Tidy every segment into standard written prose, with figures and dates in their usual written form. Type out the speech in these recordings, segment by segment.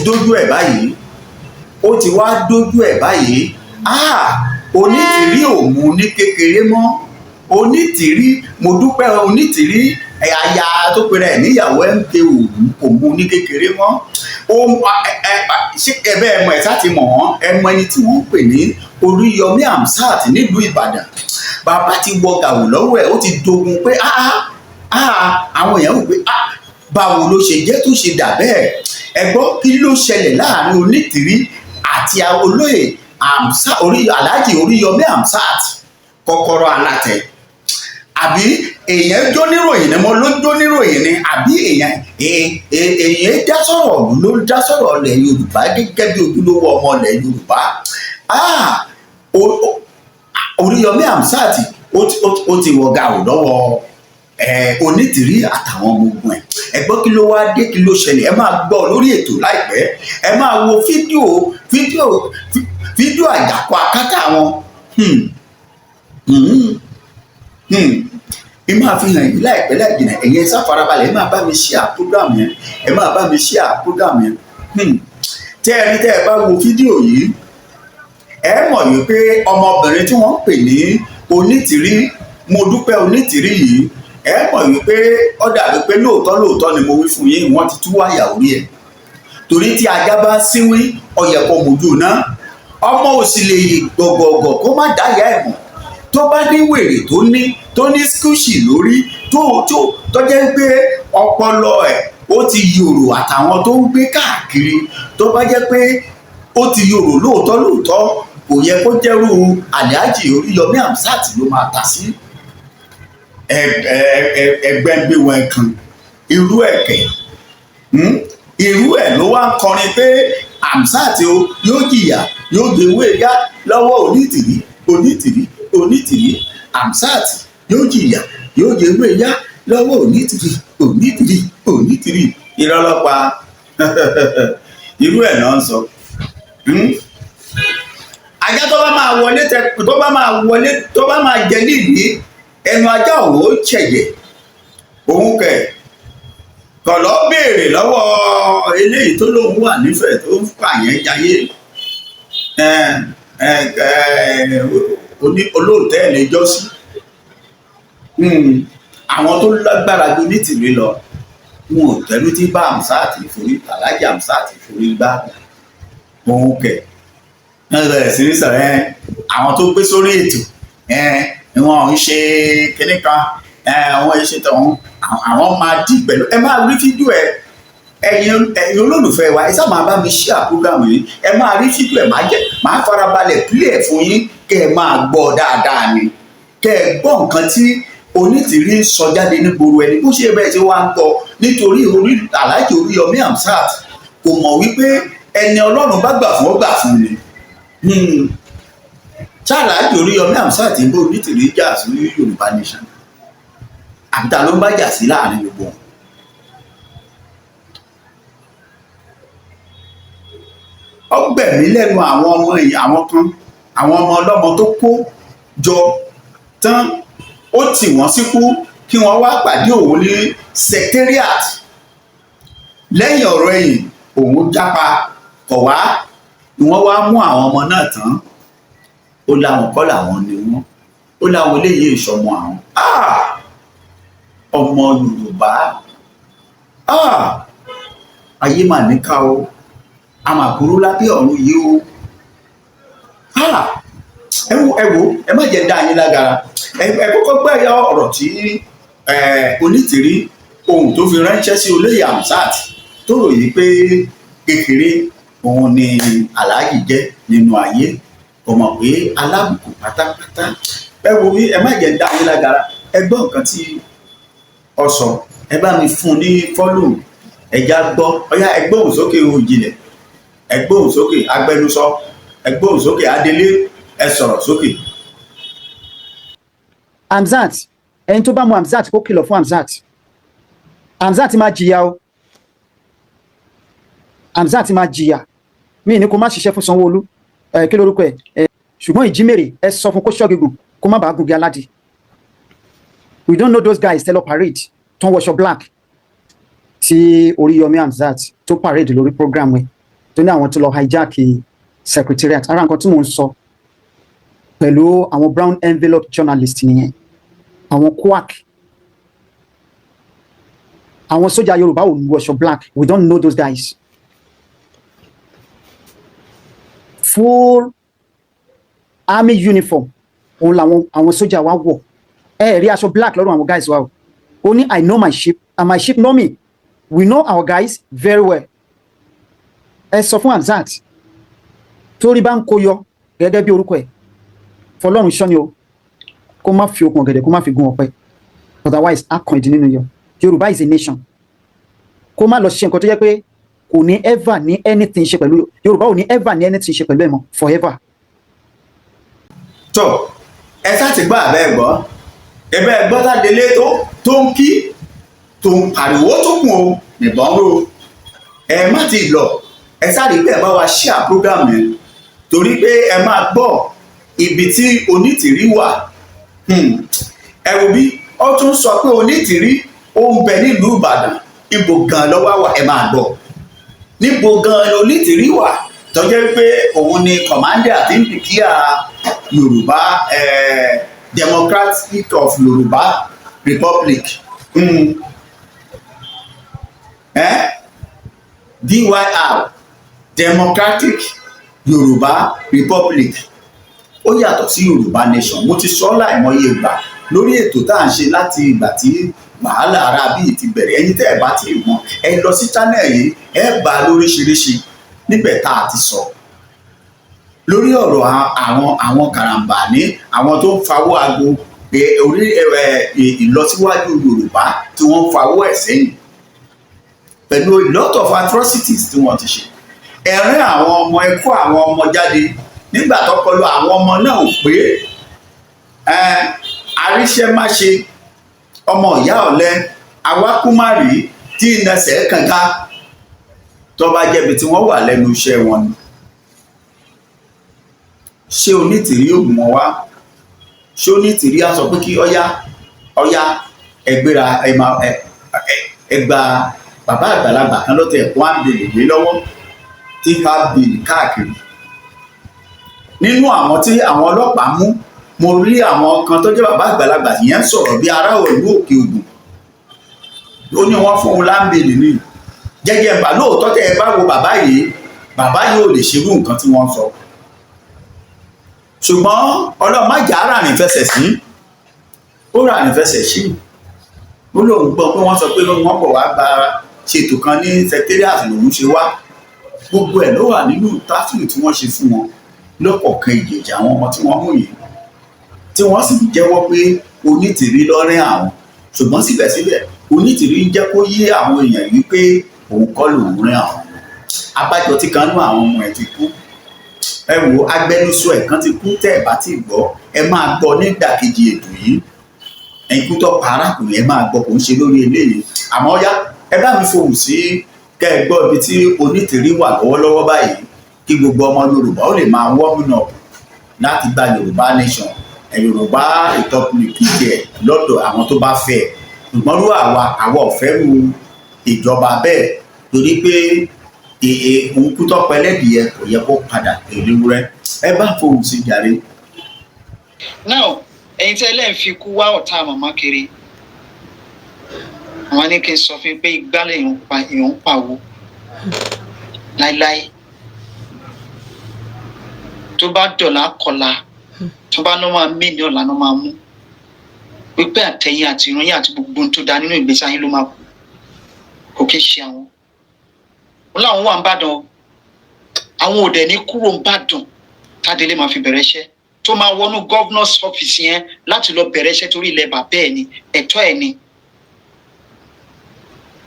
dójú ẹ̀ báyìí, ó ti wá dójú ẹ̀ báyìí. Onítìrí ò mú ní kékeré mọ́. Onítìrí, Modúpẹ́ Onítìrí, aya tó pera ẹ̀ níyàwó MKO, kò mú ní kékeré mọ́. Ṣé ẹ bẹ́ẹ̀ mọ̀, ẹ̀ sá ti mọ̀ wọ́n, ẹ mọ ẹni tí wọ́n ń pè ní Oríyọmí Hamzat nílùú Ìbàdàn. Bàbá ti wọ gàwù lọ́wọ́ ẹ̀, ó ti dogun pé àwọn èèyàn wò pé báwo ló ṣe jẹ́ tó ṣe dà bẹ́ẹ̀? Ẹ gbọ́, kí ló ṣẹlẹ̀ láàrin Onítìrí àti olóyè Hamzat, orí Alhaji Oríyọmí Hamzat, kọ́kọ́rọ́ alátẹ? Àbí èèyàn jó níròyìn ni, mo ló jó níròyìn ni, àbí èèyàn dá sọ̀rọ̀ ló dá sọ̀rọ̀ ilẹ̀ Yorùbá gẹ́gẹ́ bí ojúlówó ọmọ ilẹ̀ Yorùbá? Oríyọmí Hamzat, ó ti wọ gàù lọ́wọ́ Onítìrí àtàwọn ọmọ ogun ẹ̀. Ẹ gbọ́, kí ló wá dé? Kí ló ṣẹlẹ̀? Ẹ máa gbọ́ lórí ètò láìpẹ́. Ẹ máa wo fídíò àjàkọ akátá wọn. Ẹ máa fi hàn yín láìpẹ́ láì jìnnà. Ẹ̀yin ẹ sá farabalẹ̀, ẹ máa bá mi share program yẹn, ẹ máa bá mi share program yẹn. Tẹ́ ẹ rí, tẹ́ ẹ bá wo fídíò yìí, ẹ mọ̀ wípé ọmọbìnrin tí wọ́n ń pè ní Onítìrí, Modúpẹ́ Onítìrí yìí, ẹ mọ̀ wípé ó dàbí pé lóòótọ́ lóòótọ́ ni mo wí fún yín, wọ́n ti tú wáyà orí ẹ̀, torí tí ajá bá síwín, ó yẹ kó mojú náà. Ọmọ òsì lè gọ̀gọ̀gọ̀ kó má dáyà ẹ̀ mọ̀. Tó bá ní wèrè tó ní skúṣì lórí, tó jẹ́ pé ọpọlọ ẹ̀ ó ti yòrò, àtàwọn tó ń gbé káàkiri, tó bá jẹ́ pé ó ti yòrò lóòótọ́ lóòótọ́, kò yẹ kó jẹ́rú Alhaji Oríyọmí Hamzat ló máa tà sí ẹgbẹ́ ń gbé wọn kan. Irú ẹ̀kẹ́ irú ẹ̀ ló wá ń kọrin pé Hamzat o yóò jìyà, yóò gbé ewé yá lọ́wọ́ Onítìrí, Onítìrí, Onítìrí. Hamzat yóò jìyà, yóò jẹ ewé yá lọ́wọ́ Onítìrí, Onítìrí, Onítìrí. Irọ́ lọ́pa, irú ẹ̀ náà ń sọ. Ajá tó bá máa wọlé tẹ, tó bá máa wọlé, tó bá máa jẹ nídìí ẹnu ajá, òun ó ṣẹ̀jẹ̀ òun kẹ̀ kọ̀lọ́. Béèrè lọ́wọ́ eléyìí tó lóun wà nífẹ̀ẹ́ tó ń pààyàn jayé olóòtẹ́ẹ̀lì jọ́sí. Àwọn tó lágbára ju Onítìrí lọ, wọn ò tẹ́lú tí bá Hamzat forí, Alhaji Hamzat forí gbá. Òun kẹ̀ wọ́n bẹ̀rẹ̀ sí ní sọ̀rọ̀ ẹ̀, àwọn tó gbé sórí ètò ẹ̀, wọn ò ń ṣe kinní kan ẹ̀, wọ́n ṣe tọ̀hún, àwọn máa dì pẹ̀lú. Ẹ máa rí fídíò ẹ̀. Ẹ̀yin olólùfẹ́ wa, ẹ sábà máa bá mi share program yìí. Ẹ máa rí fídíò ẹ̀, máa jẹ́ máa farabalẹ̀ play ẹ̀ fún yín kẹ́ ẹ máa gbọ́ dáadáa ni, kẹ́ ẹ gbọ́ nǹkan tí Onítìrí ń sọ jáde nígboro ẹni bó ṣe bẹ́ẹ̀ tí wàá ń gbọ́, nítorí orí Alhaji Oríyọmí Hamzat kò mọ̀ wípé ẹni Ọlọ́run bá gbà fún, ó gbà fún ni. Ṣáàlàjì Oríyọmí Hamzat ń bó Onítìrí jà sí Yorùbá Nation, àbí ta ló ń bá jà sí láàrin gbogbo wọn? Ó gbẹ̀mí lẹ́nu àwọn ọmọ àwọn kan, àwọn ọmọ ọlọ́mọ tó kó jọ tán, ó tì wọ́n síkú kí wọ́n wá pàdé òun ní secretariat. Lẹ́yìn ọ̀rọ̀ ẹ̀yìn, òun jápa kọ̀ wá ni wọ́n wá mú àwọn ọmọ náà tán. Ó láwọn kọ́ làwọn ni wọ́n, ó láwọn eléyìí ìṣọmọ àwọn ọmọ Yorùbá. Ayé mà níkà o, a mà burú lábẹ́ ọ̀run yìí o. Ẹ wo, ẹ wo, ẹ má jẹ́ dá yín lágara. Ẹ kọ́kọ́ gbọ́ ọ̀rọ̀ tí Onítìrí, ohun tó fi ránṣẹ́ sí olóyè Hamzat, tó ròyìn pé kékeré òun ni Aláàjì jẹ́ nínú ayé, kò mọ̀ pé alábùkù pátápátá. Ẹ wo bí, ẹ má jẹ́ dá yín lágara. Ẹ gbọ́ nǹkan tí ọ sọ. Ẹ bá mi fún un ní follow, ẹ já gbọ́. Ọyá, ẹ gbóhùn sókè òjìlẹ̀, ẹ gbóhùn sókè agbẹnusọ, ẹ gbóhùn sókè adelé, ẹ sọ̀rọ̀ sókè. Hamzat, ẹni tó bá mú Hamzat, kó kìlọ̀ fún Hamzat. Hamzat máa jìyà o, Hamzat máa jìyà. Mí ní kó má ṣiṣẹ́ fún Sanwó-Olú, ẹ kí lórúkọ ẹ, ṣùgbọ́n ìjímèrè, ẹ sọ fún kó ṣọ́ gígùn, kó má bàa gungi aládì. We don't know those guys tell parade tó ń wọṣọ black tí Oríyọmí Hamzat tó parade lórí program ẹ. Tó ní àwọn tó lọ hijack secretariat. Ara nǹkan tí mò ń sọ pẹ̀lú àwọn brown envelope journalist nìyẹn, àwọn quack. Àwọn sójà Yorùbá ò wọṣọ black. We don't know those guys. Full army uniform òun làwọn àwọn sójà wa wọ̀. Ẹ rí aṣọ black lọ́rùn àwọn guys wa o. Ó ní, "I know my sheep and my sheep know me." We know our guys very well. Ẹ sọ fún Hamzat, torí bá ń kó yọ gẹ́gẹ́ bí orúkọ ẹ̀, fọlọ́run ṣọ́ni o, kó má fi okùn ọ̀gẹ̀dẹ̀, kó má fi gún ọ̀pẹ. Otherwise, á kàn ìdí nínú yọ. Yorùbá is a nation. Kó má lọ ṣe nǹkan tó jẹ́ pé kò ní ever ní anything ṣe pẹ̀lú Yorùbá, ò ní ever ní anything ṣe pẹ̀lú ẹ̀ mọ́ forever. Tó ẹ sá ti gbọ́ àbẹ́ gbọ́ ẹbẹ́ gbọ́ tádélé tó ń kí, tó ń pariwo, tó kùn o nìbọn ró. Ẹ má ti lọ, ẹ sáré pé ẹ bá wa share program yẹn, torí pé ẹ máa gbọ́ ibi tí Onítìrí wà. Ẹ wo bí ó tún sọ pé Onítìrí ó ń bẹ nílùú Ìbàdàn. Ibo gan lọ́wọ́ wà? Ẹ máa gbọ́ níbo gan ni Onítìrí wà, tó jẹ́ pé òun ni commander àti ndìkíà Yorùbá, Democratic of Yorùbá Republic, DYR, Democratic Yorùbá Republic. Ó yàtọ̀ sí Yorùbá Nation. Mo ti sọ láìmọye ìgbà lórí ètò tá à ń ṣe láti ìgbà tí wàhálà ara bíi ti bẹ̀rẹ̀. Ẹ̀yin tẹ́ ẹ bá ti mọ̀, ẹ lọ sí channel yìí, ẹ bá lóríṣiríṣi níbẹ̀ tá a ti sọ lórí ọ̀rọ̀ àwọn karambani, àwọn tó ń fawọ́ aago orí ìlọsíwájú Yorùbá, tí wọ́n ń fawọ́ ẹ̀ sẹ́yìn pẹ̀lú a lot of atrocities tí wọ́n ti ṣe. Ẹ̀rín àwọn ọmọ, ẹ̀kọ́ àwọn ọmọ jáde nígbà tọ́pọlọ àwọn ọmọ náà ò pé. Àríṣẹ́máṣe, ọmọ ìyá ọ̀lẹ, awákúmárì tí ìnẹsẹ̀ kànga, tó bá jẹ́bi tí wọ́n wà lẹ́nu iṣẹ́ wọn ni. Ṣé Onítìrí ò mọ̀ wá? Ṣé Onítìrí á sọ pé kí ọyá ọyá ẹgbéra, ẹ máa ẹ gba bàbá àgbàlagbà kan lọ́tẹ̀ ẹ̀kọ́ àbèlè lé lọ́wọ́ tí ká bèèrè káàkiri? Nínú àwọn tí àwọn ọlọ́pàá mú, mo rí àwọn kan tó jẹ́ bàbá àgbàlagbà yẹn ń sọ̀rọ̀ bí ará ìlú Òkè Ògùn. Ó ní wọ́n fún un láńbèlè ní jẹ́jẹ́ mbà. Lóòótọ́, tẹ́ ẹ bá wo bàbá yìí, bàbá yìí ò lè ṣerú nǹkan tí wọ́n sọ, ṣùgbọ́n Ọlọ́run má jà á rà ní fẹsẹ̀ sí. Ó rà ní fẹsẹ̀ sí. Ó lóun gbọ́ pé wọ́n sọ pé wọ́n bọ̀ wá gba ṣètò kan ní secretariat lòun ṣe wá. Gbogbo ẹ̀ ló wà nínú táfíù tí wọ́n ṣe fún wọn lọ́kọ̀ọ̀kan ìjèjì. Àwọn ọmọ tí wọ́n mú yìí, tí wọ́n sì jẹ́wọ́ pé Onítìrí lọ́rẹ́ àwọn, ṣùgbọ́n síbẹ̀síbẹ̀ Onítìrí ń jẹ́ kó yé àwọn èèyàn wípé òun kọ́ lòun rẹ́ àwọn. Abájọ tí kan nú àwọn ọmọ ẹ̀ ti kú. Ẹ wo, agbẹnusọ ẹ̀ kan ti kú. Tẹ́ ẹ̀ bá ti gbọ́, ẹ máa gbọ́ nídàkejì ètò yìí. Ikú tó pa arákùnrin, ẹ máa gbọ́. Kò ń ṣe lórí eléyìí, àmọ́ yá, ẹ bá mi fohùn sí kẹ́ ẹ gbọ́ ibi tí Onítìrí wà lọ́wọ́lọ́wọ́ báyìí, kí gbogbo ọmọ Yorùbá ó lè máa warming up láti gba Yorùbá Nation, Yorùbá Republic jẹ lọ́dọ̀ àwọn tó bá fẹ́. Ṣùgbọ́n rú àwa ò fẹ́ ru ìjọba bẹ́ẹ̀, torí pé òun kú tọ́pẹ́ lẹ́dìyẹ kò yẹ kó padà ewúrẹ́. Ẹ bá fohùn sí jàre. Now, ẹ̀yin tẹ́ lẹ́ẹ̀ fi kú wá ọ̀tá màmá kiri, àwọn ní kí n sọ fún yín pé igbá lèèyàn pa, èèyàn ń pàwọ́ láíláí. Tó bá dọ̀là kọ̀la, tó bá ná máa mí ní ọ̀la náà máa mú wípé àtẹ̀yìn àti ìrànyìn àti gbogbo ohun tó da nínú ìgbésí ayé ló máa kú. Kò kí ń ṣe àwọn wọn làwọn wà ń bàdàn o. Àwọn ò dẹ̀ ní kúrò ń bàdàn tádélé máa fi bẹ̀rẹ̀ iṣẹ́, tó máa wọnú governor's office yẹn láti lọ bẹ̀rẹ̀ iṣẹ́, torí ilẹ̀ bàbá ẹ̀ ni, ẹ̀tọ́ ẹ̀ ni.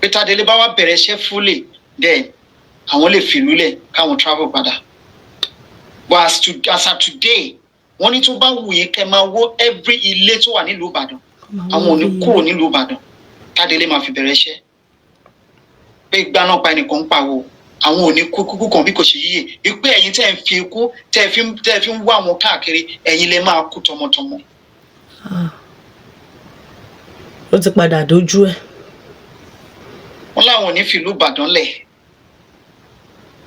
Pé tádélé bá wá bẹ̀rẹ̀ iṣẹ́ fully, then àwọn lè fìlú lẹ̀ káwọn travel padà. But as at today, wọ́n ní tó bá wù yín kẹ́ máa wó every ilé tó wà nílùú Ìbàdàn, àwọn ò ní kúrò nílùú Ìbàdàn tádélé máa fi bẹ̀rẹ̀ iṣẹ́. Pé gbaná pa ẹnìkan ń pawó, àwọn ò ní kú kúkú kan bí kò ṣe yíyè. Wípé ẹ̀yin tẹ́ ń fi ikú tẹ́ fi ń wá wọn káàkiri, ẹ̀yin lè máa kú tọmọtọmọ. Ó ti padà dójú ẹ̀. Wọ́n láwọn ò ní fìlú Ìbàdàn lẹ̀.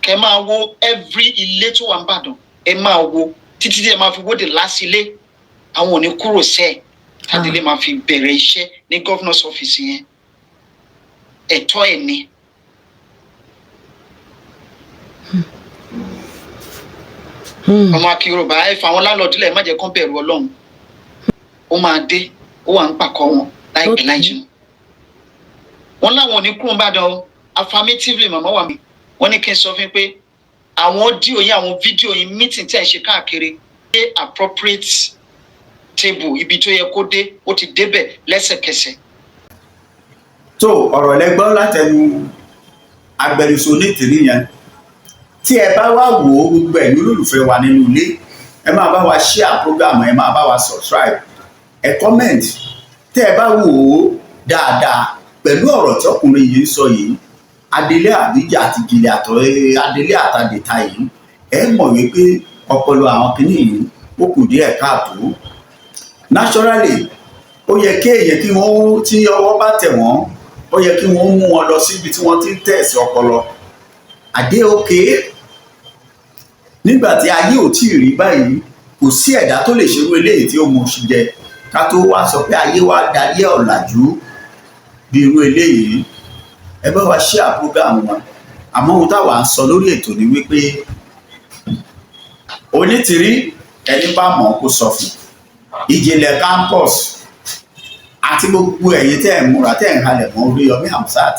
Kẹ máa wo every ilé tó wà n'Ìbàdàn, ẹ máa wo títí tí ẹ máa fi wó the last ilé. Àwọn ò ní kúrò sẹ́ẹ̀ tádélé máa fi bẹ̀rẹ̀ iṣẹ́ ní governor's office yẹn. Ẹ̀tọ́ ẹ̀ ni. Ọmọ Akin Yorùbá, ẹ fà àwọn landlord lẹ̀, má jẹ́ kán bẹ̀rù Ọlọ́run. Ó máa dé, ó wà ń pàkọ́ wọn láìpẹ́ láì jìnnà. Wọ́n láwọn ò ní kúrò n'Ìbàdàn o. Affirmatively, màmá wa mi, wọ́n ní kí n sọ fún yín pé àwọn audio yín, àwọn fídíò yín, meeting tẹ̀ ń ṣe káàkiri dé appropriate table, ibi tó yẹ kó dé, ó ti débẹ̀ lẹ́sẹ̀kẹsẹ̀. Tó ọ̀rọ̀ lẹ́gbọ́n látẹnu agbẹnusọ Onítìrí yẹn. Tí ẹ bá wá wò ó, gbogbo ẹ̀yin olólùfẹ́ wa nínú ilé, ẹ máa bá wa share program, ẹ máa bá wa subscribe, ẹ comment. Tẹ́ ẹ bá wò ó dáadáa pẹ̀lú ọ̀rọ̀ tí ọkùnrin yìí ń sọ yìí, adelé àbíjà àti jìnlẹ̀ àtọ̀, adelé àtàdéta yìí, ẹ mọ̀ wípé ọpọlọ àwọn kìíní yìí, ó kù díẹ̀ káàtó. Naturally, ó yẹ kí èèyàn kí wọ́n, tí ọwọ́ bá tẹ̀ wọ́n, ó yẹ kí wọ́n mú wọn lọ síbi tí wọ́n ti ń tẹ̀sí ọpọlọ àdé òkè. Nígbà tí ayé ò tí ì rí báyìí, kò sí ẹ̀dá tó lè ṣerú eléyìí tí ó mú oṣù jẹ, ká tó wá sọ pé ayé wa darí ọ̀làjú bí irú eléyìí. Ẹ bá wa share program wa. Àmọ́ ohun táwa ń sọ lórí ètò ni wípé Onítìrí, ẹni bá mọ̀ ọ́ kó sọ fún Ìjìnlẹ̀ Campus àti gbogbo ẹ̀yin tẹ́ ẹ̀ ń múra, tẹ́ ẹ̀ ń halẹ̀ mọ́ Oríyọmí Hamzat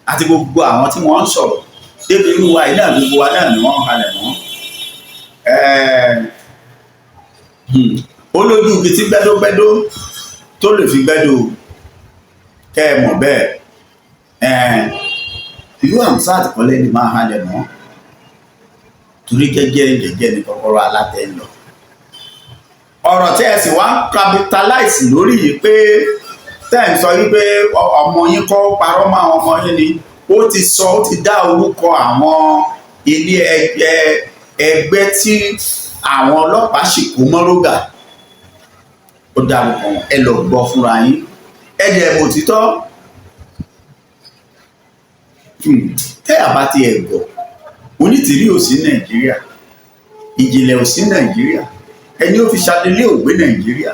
àti gbogbo àwọn tí wọ́n ń sọ̀rọ̀ débi irú wa yìí náà, gbogbo wa náà ni wọ́n ń halẹ̀ mọ́. Ó lójú ibi tí gbẹ́dógbẹ́dó tó lè fi gbẹ́dó, kẹ́ ẹ mọ̀ bẹ́ẹ̀. Ìlú Hamzat kọ́lé ni máa halẹ̀ mọ́, torí jẹ́jẹ́ jẹ́jẹ́ ni kọ́kọ́rọ́ alátẹ ń lọ. Ọ̀rọ̀ tí ẹ sì wá ń capitalize lórí yìí pé tẹ́ ẹ̀ ń sọ wípé ọmọ yín kọ́ parọ́ mọ́ àwọn ọmọ yín ni, ó ti sọ, ó ti dá orúkọ àwọn ilé ẹgbẹ́ tí àwọn ọlọ́pàá sì kó mọ́rógà, ó dárúkọ wọn. Ẹ lọ gbọ́ fúnra yín, ẹ dẹ̀ mọ̀ títọ́. Tẹ́ àbá ti ẹ̀ gbọ́, Onítìrí ò sí Nàìjíríà, Ìjìnlẹ̀ ò sí Nàìjíríà, ẹni ó fi ṣadélé ò gbé Nàìjíríà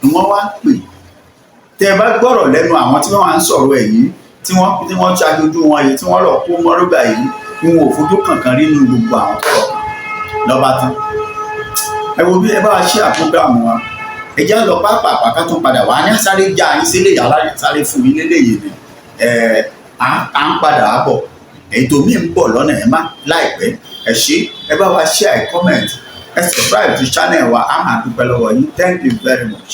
ni wọ́n wá pè. Tẹ́ ẹ bá gbọ́rọ̀ lẹ́nu àwọn tí wọ́n wá ń sọ̀rọ̀ ẹ̀ yìí, tí wọ́n ṣàjòjú wọn yìí, tí wọ́n lọ kó mọ́rúgà yìí, wọn ò fojú kankan rí nínú gbogbo àwọn tọ́rọ̀ lọ́ba tán. Ẹ wo bí ẹ bá wa ṣe program wa. Ẹ já lọ pápá, ká tún padà wá ní sáré já yín sílé yàrá, sáré fún yín lélẹ́yìí ni. Ẹ à ń padà á bọ̀, ètò míì ń bọ̀ lọ́nà ẹ̀ má láìpẹ́. Ẹ ṣé, ẹ bá wa share, comment, ẹ subscribe to channel wa. A máa dúpẹ́ lọ́wọ́ yín. Thank you very much.